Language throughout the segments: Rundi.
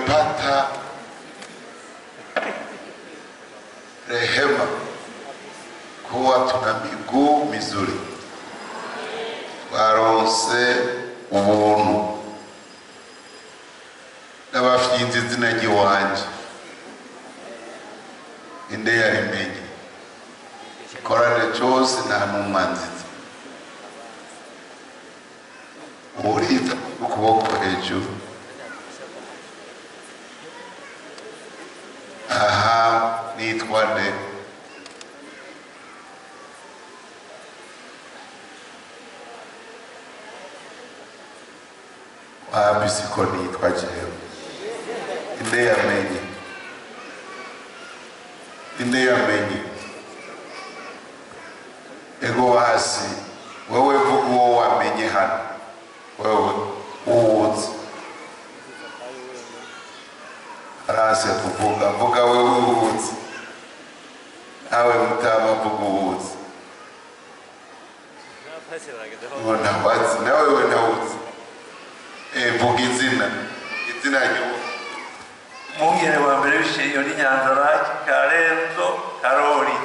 Tumepata rehema kuwa tuna miguu mizuri, twaronse ubuntu. N'abafyinze izina ry'iwanje inde yarimenye ikorane cyose nta n'umwanzizi uriza ukuboko hejuru. Aha nitwa nde? Wapi siko nitwa jewe. Inde yamenye? Inde yamenye? Ego hasi wewe vuga uwo wamenye hano, wewe uwuzi arase kuvuga, vuga wewe uwuzi, nawe mutama vuga uwuzi, nawazi nawe wewe nawuzi. Vuga izina, izina ry'uwo Mwungere wa mbere w'ishengero ry'Inyanzarake Karenzo Karori.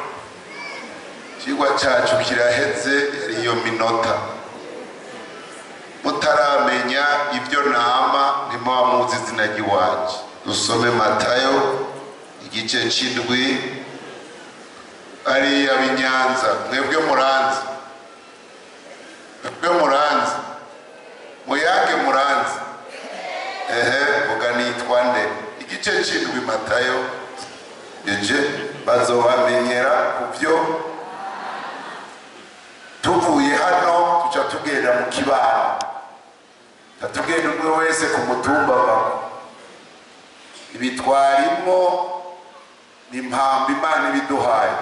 Ikigwa cyacu kiraheze, yari iyo minota mutaramenya ibyo nama ntimuba muzi izina ry'iwanje. Dusome Matayo igice c'indwi, ariya b'Inyanza mwebwe muranzi, mwebwe muranzi, muyage muranzi. Ehe, vuga nitwa nde? Igice c'indwi Matayo eje bazobamenyera ku byo. Tuvuye hano tuca tugenda mu kibano, tugenda umwe wese ku mutumba bako. Ibitwarimo ni impamvu Imana ibiduhaye,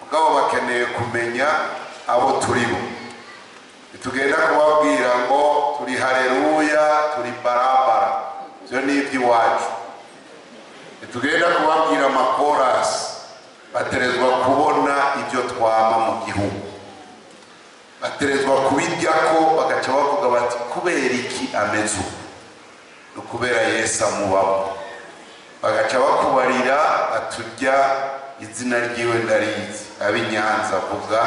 mugabo bakeneye kumenya abo turibo. Tugenda kubabwira ngo turi haleluya, turi barabara, byo ni iby'iwacu. Tugenda kubabwira amakorasi, baterezwa kubona ibyo twama mu gihugu, baterezwa kubirya ko bagaca bavuga bati kubera iki ameze uku? Ni ukubera Yesu amubamo. Bagaca bakubarira baturya izina ryiwe ndarizi. Ab'Inyanza vuga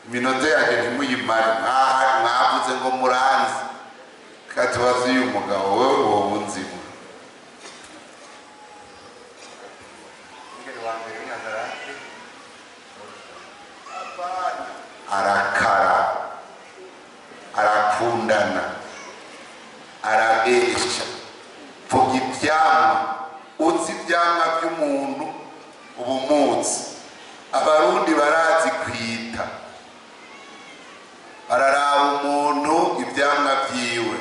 iminota yanjye ntimuyimare, mwavuze ngo muranzi. Katubaze uyu mugabo wewe wowe unzima. Arakara, arakundana, arabesha. Vuga ivyamwa, uzi ivyamwa by'umuntu ubumuzi. Abarundi barazi kwita, bararaba umuntu ivyamwa vyiwe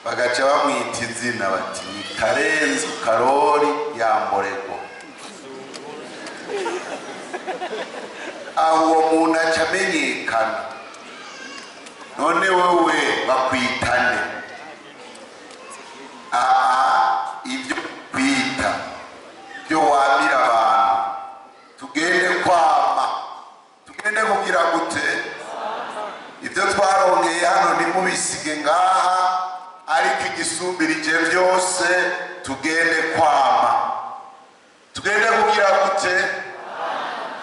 bagaca bamwita izina bati ni Karenzo Karori yamborego. Aho uwo muntu aca amenyekana. None wewe bakwitane? Aha ibyo kwita byo wamira abantu, tugende kwama, tugende kugira gute? Ibyo twarongeye hano ntimubisige ngaha, ariko igisumbirije byose tugende kwama, tugende kugira gute?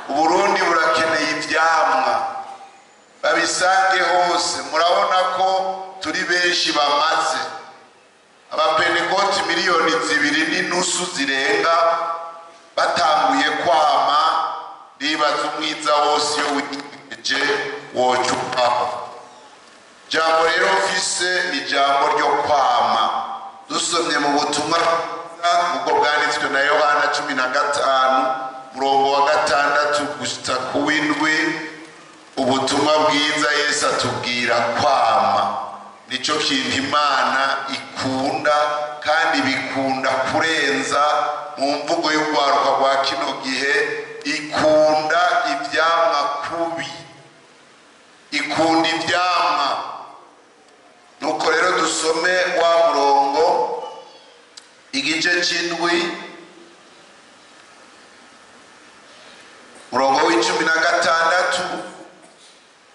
Uburundi burakeneye ivyamwa, babisange hose. Murabona ko turi benshi bamaze abapentekoti 2.5 miliyoni zirenga batanguye kwama. Nibaza umwiza wose iyo witegereje wocupaho. Jambo rero mfise ni jambo ryo kwama. Dusomye mu butumwa ubwo bwanditswe na Yohana 15 murongo wa 6 gushitsa ku 7, ubutumwa bwiza Yesu atubwira kwama. Nico kintu Imana ikunda kandi bikunda kurenza mu mvugo y'urwaruka rwa kino gihe. Ikunda ivyamwa kubi, ikunda ivyamwa. Nuko rero dusome wa murongo igice c'indwi murongo w'16,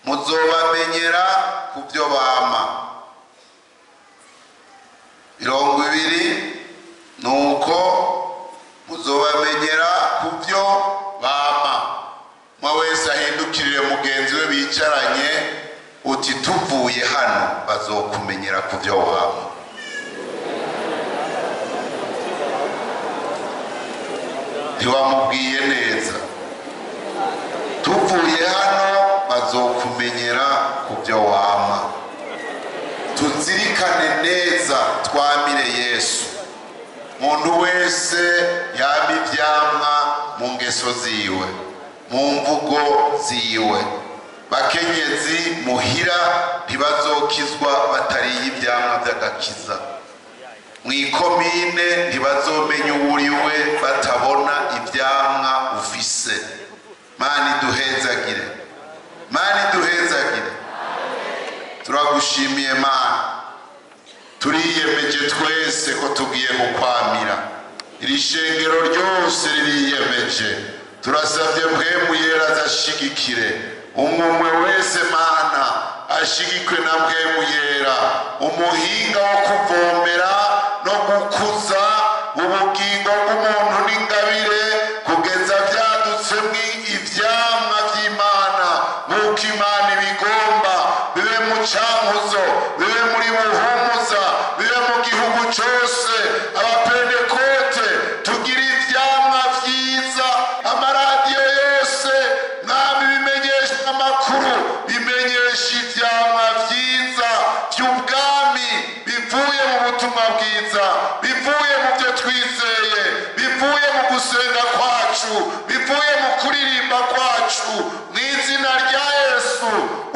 muzobamenyera ku byo bama. 20. Ntiwamubwiye neza. Tuvuye hano bazokumenyera ku byo wama. Tuzirikane neza, twamire Yesu. Muntu wese yama ivyamwa mu ngeso ziwe, mu mvugo ziwe. Bakenyezi muhira ntibazokizwa batariye ivyamwa vy'agakiza. Mw'ikomine ntibazomenya uwuriwe batabona ivyamwa ufise. Mana iduhezagire, Mana iduhezagire. Turagushimiye Mana, turiyemeje twese ko tugiye kukwamira. Iri shengero ryose ririyemeje. Turasabye Mpwemu Yera azashigikire umwe wese. Mana, ashigikwe na Mpwemu Yera, umuhinga wo kuvomera no gukuza ubugingo bw'umuntu n'ingabire kugeza byadutsemwo ivyamwa vy'Imana nk'uko Imana ibigomba. Bibe mu Cankuzo, bibe muri Buhumuza, bibe mu gihugu cose. Abapentekote tugira ivyamwa vyiza. Amaradiyo yose, Mwami, bimenyesha amakuru, bimenyesha ivyamwa vyiza vy'ubwami bivuye mu butumwa bwiza, bivuye mu byo twizeye, bivuye mu gusenga kwacu, bivuye mu kuririmba kwacu. Mu izina rya Yesu,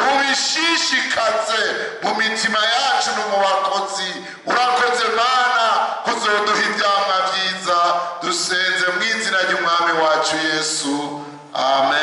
ubishishikaze mu mitima yacu no mu bakozi. Urakoze Mana kuzoduha ivyamwa vyiza. Dusenze mu izina ry'Umwami wacu Yesu, amen.